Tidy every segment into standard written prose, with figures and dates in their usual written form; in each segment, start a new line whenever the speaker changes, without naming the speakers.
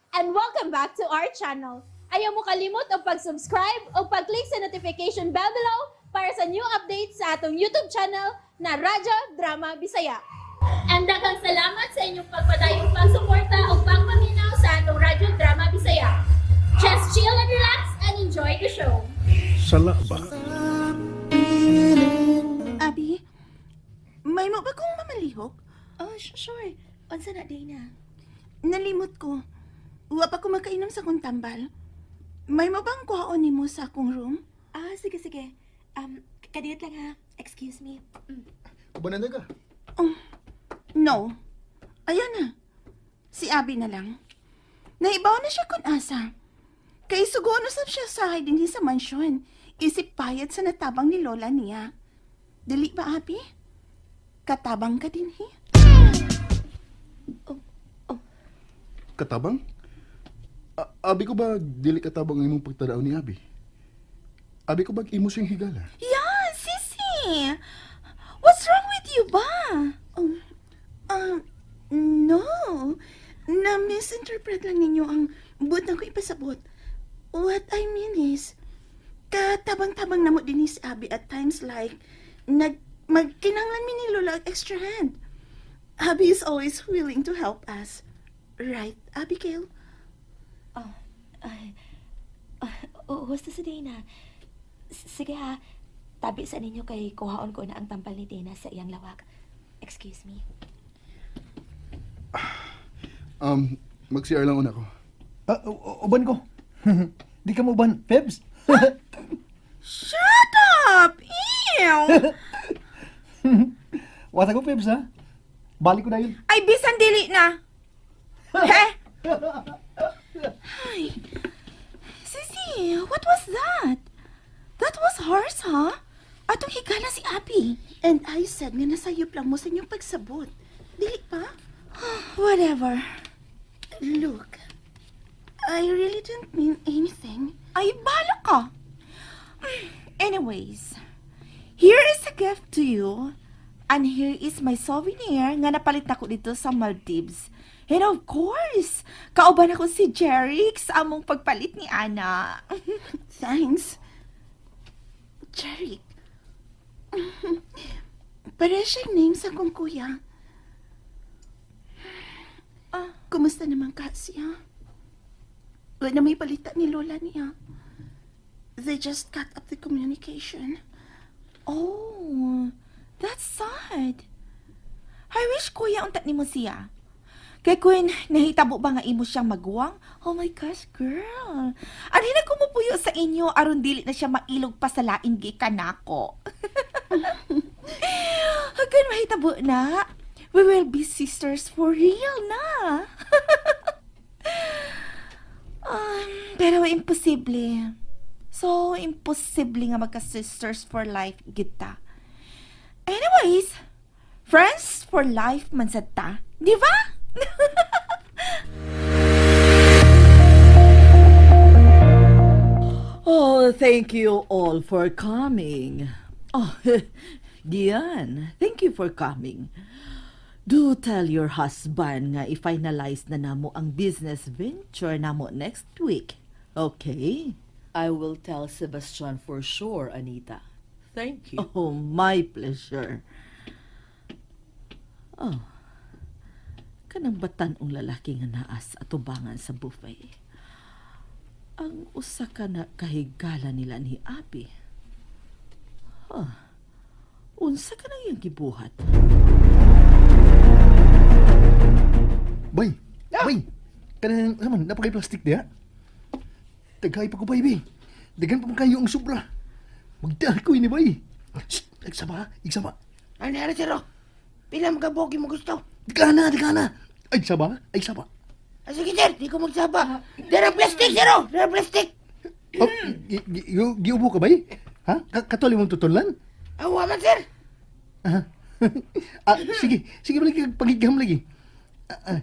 And welcome back to our channel. Ayaw mo kalimot og pag-subscribe o pag-click sa notification bell below para sa new updates sa atong YouTube channel na Radyo Drama Bisaya. And daghang salamat sa inyong pagpadayong pagsuporta o pagpaminaw sa atong Radyo Drama Bisaya. Just chill and relax and enjoy the show.
Sala ba?
Abi, may mo ba kong mamalihok?
Oh, sure. Unsa na, Dana?
Nalimot ko. Wa pa ko makainom sa kong tambal. May mo bang kuhaon nimo sa akong room?
Ah, sige, sige. Kadiyot lang ha. Excuse me.
Ubanan na ka.
No. Ayan na. Si Abi na lang. Naibaw na siya kung asa. Kay sugono sab siya sa dinhi sa mansyon. Isip payat sa natabang ni Lola niya. Dili ba, Abi? Katabang ka dinhi?
Katabang? Abi ko ba dili katabang ang imong pagtanaw ni Abi? Abi ko ba imo siyang higala?
Yeah, sisi! What's wrong with you ba? No. Na-misinterpret lang ninyo ang buot na ko ipasabot. What I mean is, katabang-tabang na mo din ni si Abby at times like, magkinanglan mi ni Lola og extra hand. Abby is always willing to help us. Right, Abigail?
Oh, ay, ah, husto si Dana. Sige ha. Tabi sa ninyo kay kuhaon ko na ang tambal ni Dana sa iyang lawak. Excuse me.
Mag-CR lang una ko.
Ah, uban ko. Di ka mo uban, Pebs.
Shut up! Ew!
Wata ko, Pebs, ha? Balik ko dahil.
Ay, bisan dili na. He? Ay. Sissy, what was that? That was hers, huh? Atong higala si Abby. And I said nga nasayop lang mo sa inyong pagsabot. Dili pa? Whatever. Look, I really didn't mean anything. Ay, bala ka. Anyways, here is a gift to you. And here is my souvenir nga napalit nako dito sa Maldives. And of course, kauban ako si Jeric sa among pagpalit ni Ana. Thanks. Jeric. Pareha siyang name sa akong kuya. Ah, kumusta naman ka siya? Wala na may balita ni Lola niya. They just cut up the communication. Oh, that's sad. I wish kuya unta nimo siya. Kay Queen, nahitabo ba nga imo siyang maguwang? Oh my gosh, girl. Ano na kumupuyo sa inyo aron dili na siya mailog pa sa lain gikan nako. Hagan mahitabo na. We will be sisters for real na. Pero imposible. So, imposible nga magka-sisters for life kita. Anyways, friends for life man sad ta. Di ba?
Oh, thank you all for coming. Oh, Gian, thank you for coming. Do tell your husband nga i-finalize na namo ang business venture namo next week. Okay?
I will tell Sebastian for sure, Anita. Thank you.
Oh, my pleasure. Oh, kanang batan-ong lalaki nga naas atubangan sa buffet. Ang usa ka na kahigala nila ni Abi. Ah, unsa ka nang iyang gibuhat?
Bay! Bay! Kanang naman, napakay plastic diha. Tagay pa ko bay, bay. Dagan pa man kayo ang sobra. Magdaan ko ini bay. Shh! Igsama, ha? Igsama.
Ano nangyari, sir? Oh? Pila mga mo gusto?
Dagana, dagana. Ay, sama, ay sama.
Ah, sige, sir. Di ko magsaba. Dara plastic, sir! Oh. Dara plastic!
Oh, giubo ka bay? Ha? Katol imong tutulan?
Awa man, sir.
Ah, ah, sige, sige balik kag pagigam lagi. Ah, ah.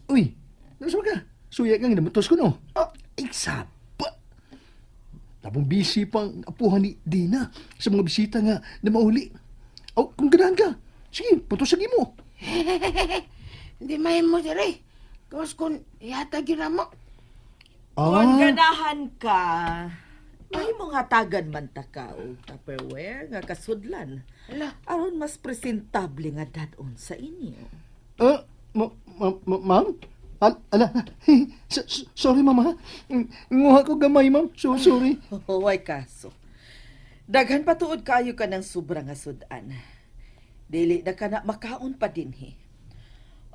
Uy, nasa ka? Suya kang namutos ko no.
Oh.
Ay, saba. Tapong busy pang apuhan ni Dina sa mga bisita nga na mauli. Oh, kung ganahan ka, sige, putos sa mo.
Hindi mahimo, sir, eh. Gawas kung ihatag yun na mo.
Kung ganahan ka, may mga tagan man ta ka og Tupperware nga kasudlan.
Ala.
Aron mas presentable nga dadon sa inyo.
Ah, ma'am? Ala, sorry, ma'am, ha? Nguha ko gamay, ma'am. So, sorry.
Way kaso. Daghan pa tuod kaayo ka ng sobra nga sudan. Dili na ka na makaon pa dinhi.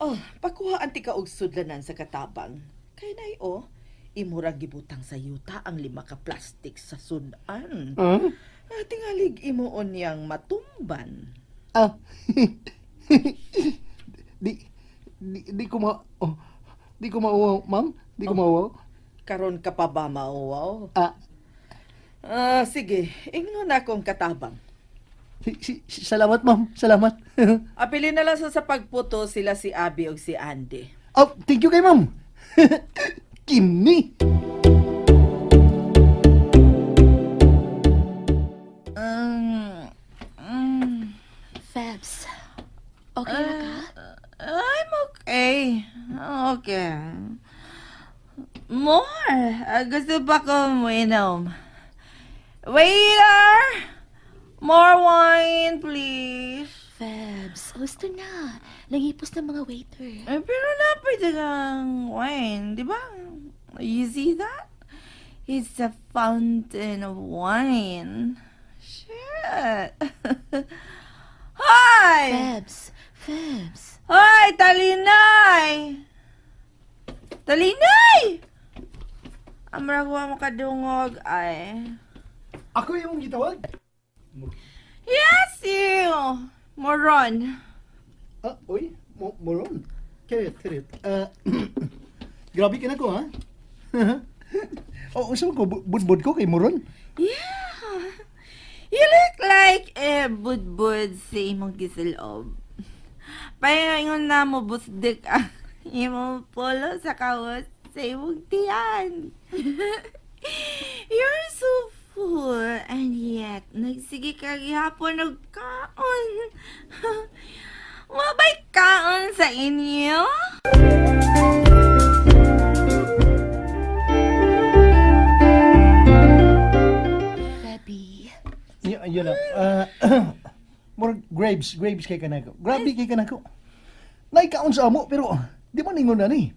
Oh, pakuhaan ti ka og sudlanan sa katabang. Kay nay oh, imurang gibutang sa yuta ang 5 ka plastic sa sudan.
Ah?
Ah, tingalig imuon niyang matumban.
Ah. di, di, di ko ma... Oh, di ko mauwaw, ma'am. Di ko mauwaw.
Karon ka pa ba mauwaw?
Ah,
Ah, sige, ingnon na akong katabang.
Salamat, ma'am. Salamat.
Apili na lang sa pagputo sila si Abby ug si Andy.
Oh, thank you kay ma'am. Kini.
Febs, okay ra ka?
I'm okay. Okay. More. Gusto pa ko uminom. Waiter! More wine, please.
Febs, gusto na. Nangipos ng mga waiter.
Eh, pero na pwede kang wine, di ba? You see that? It's a fountain of wine. Shit. Hi!
Febs, Febs.
Hoy, talinay! Talinay! Amra ko mo kadungog ay.
Ako yung gitawag?
Yes, you! Moron.
Ah, oy, moron. Kirit, kirit. Ah, grabe ka na ko, ha? Oh, unsa man ko budbud ko kay moron?
Yeah. You look like a budbud sa imong gisiloob. Pahingon na mo busdik ang imong polo sa kawas sa imong tiyan. You're so full and yet nagsige ka gihapon og kaon. Mabay kaon sa inyo?
Febby.
Yun lang. Ah, murag grapes, grapes kay kanako. Grabe kay kanako. Naikaon sa amo pero di man ingon na ni.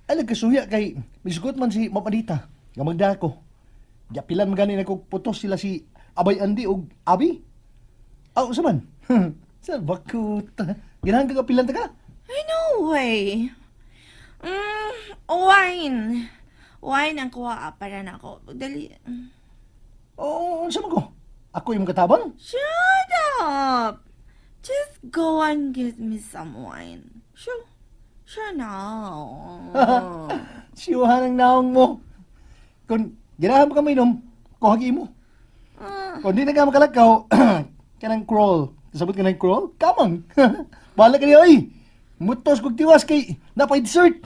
Ay nagkasuya kay misugot man si Mamadita nga magdako. Giapilan man gani nako putos sila si Abay Andi og Abi. Aw, unsa man? Sa bakut. Ginahan ka kapilan ta ka?
Ay, no way. Wine. Wine ang kuha para nako. Dali.
Oo, unsa man ko? Ako yung katabang?
Shut up! Just go and get me some wine. Sure. Sure now.
Siyuhan ang naong mo. Kung ginahan mo ka mainom, kuhagi mo. Kung di na ka makalakaw, kanang crawl. Kasabot ka ng crawl? Kamang. Bahala ka niya, oy. Mutos kog tiwas kay napay dessert.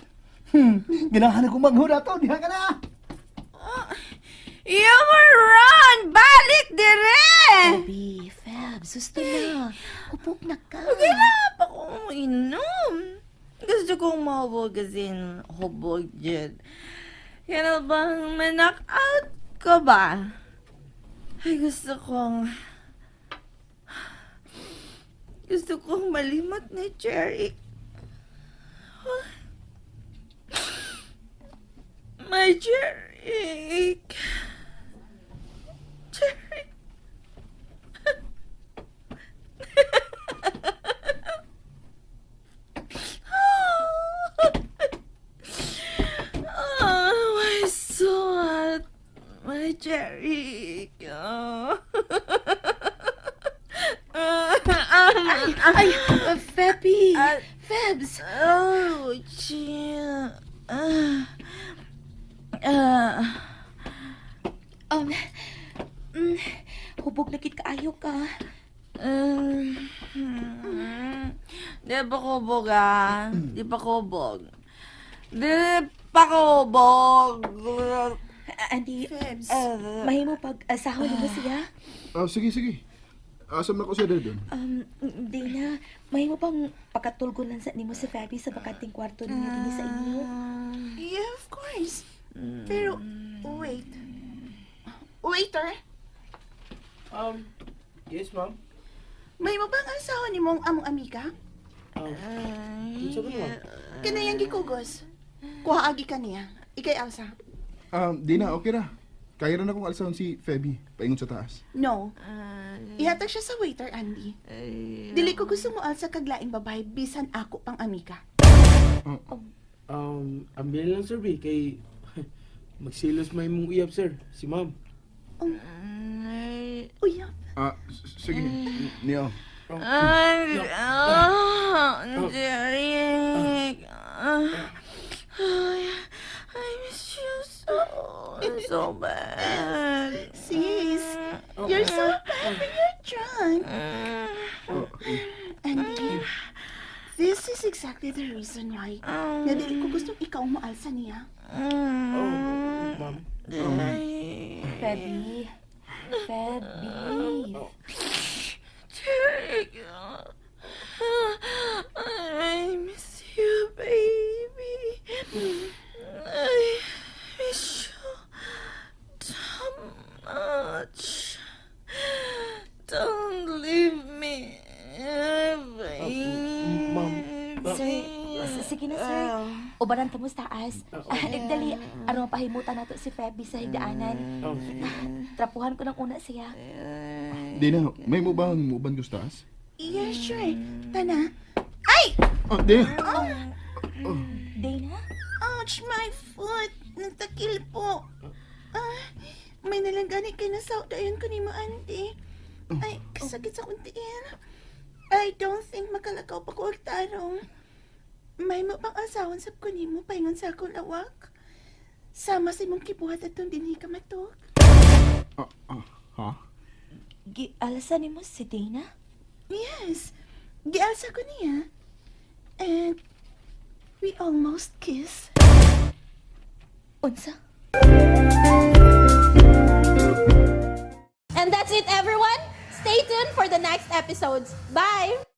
Ginahan ako manghura to, diha ka na.
You were run! Balik dire!
Febby, Febs, gusto na. Hupok na ka.
Kailangan pa kong uminom. Gusto kong mahubog kasi hubog yun. Kaya na bang manak out ko ba? Ay, gusto kong... Gusto kong malimot ni Cherry. My Cherry. Cherry. Oh, my swat. My Cherry. Oh.
Ay, Febby.
Ah.
Febs.
Oh, chill. Ah. Ah.
Um, hubog na kit kaayo ka.
Di pa kubog ah. Di pa kubog. Di pa kubog.
Andy,
Febs.
mahimo pag asawa nimo siya.
Ah, sige, sige.
Asam na ko siya doon.
Dana, may mo bang pagkatulgo lang sa nimo si Feby sa bakanting kwarto ninyo dinhi sa inyo?
Yeah, of course. Pero, wait. Waiter,
Yes, ma'am.
may mo bang asawa ni mong among amiga?
Unsa ba, ma'am?
Kanayang gikugos. Kuha agi ka niya. Ikay alsa.
Dina, okay ra. Kaya ra na kong alsahon si Feby. Paingon sa taas.
No. Ihatag siya sa waiter, Andy. Dili ko gusto mo alsa kaglaing babae bisan ako pang amiga.
Ambil lang, sir, B. Kay magsilos may mong uyab, sir. Si ma'am.
Uyab.
Sige. Niyo.
Ay, Derek.
I miss you so, so bad.
Sis, you're so bad when you're drunk. Andy, this is exactly the reason why na dili ko gustong ikaw mo alsa niya.
Oh, ma'am.
Feby. Feby.
Derek, I miss you, baby. I miss you so much. Don't leave me, baby.
Ma'am.
Sir, sige na, sir. Ubaran ka mo sa taas. Ah, dali, aron pahimutan nato si Feby sa higdaanan.
Oh, sige.
Trapuhan ko ng una siya.
Dina, may mo bang muuban ko sa taas?
Yeah, sure. Tana. Ay!
Oh, Dina.
Dana?
Ouch, my foot! Nagtakil po. Ah, may nalanggani kay nasaw dayon ko ni mo, auntie. Ay, kasakit sa akong tiil. I don't think makalakaw pa ko og tarong. May mo pang asawan sab ko nimo paingon sa akong lawak. Sama sa imong kibuhat atong dinhi ka matug.
Ha?
Gialsa nimo si Dana?
Yes. Gialsa ko niya. And we almost kiss.
Unsa?
And that's it, everyone. Stay tuned for the next episodes. Bye!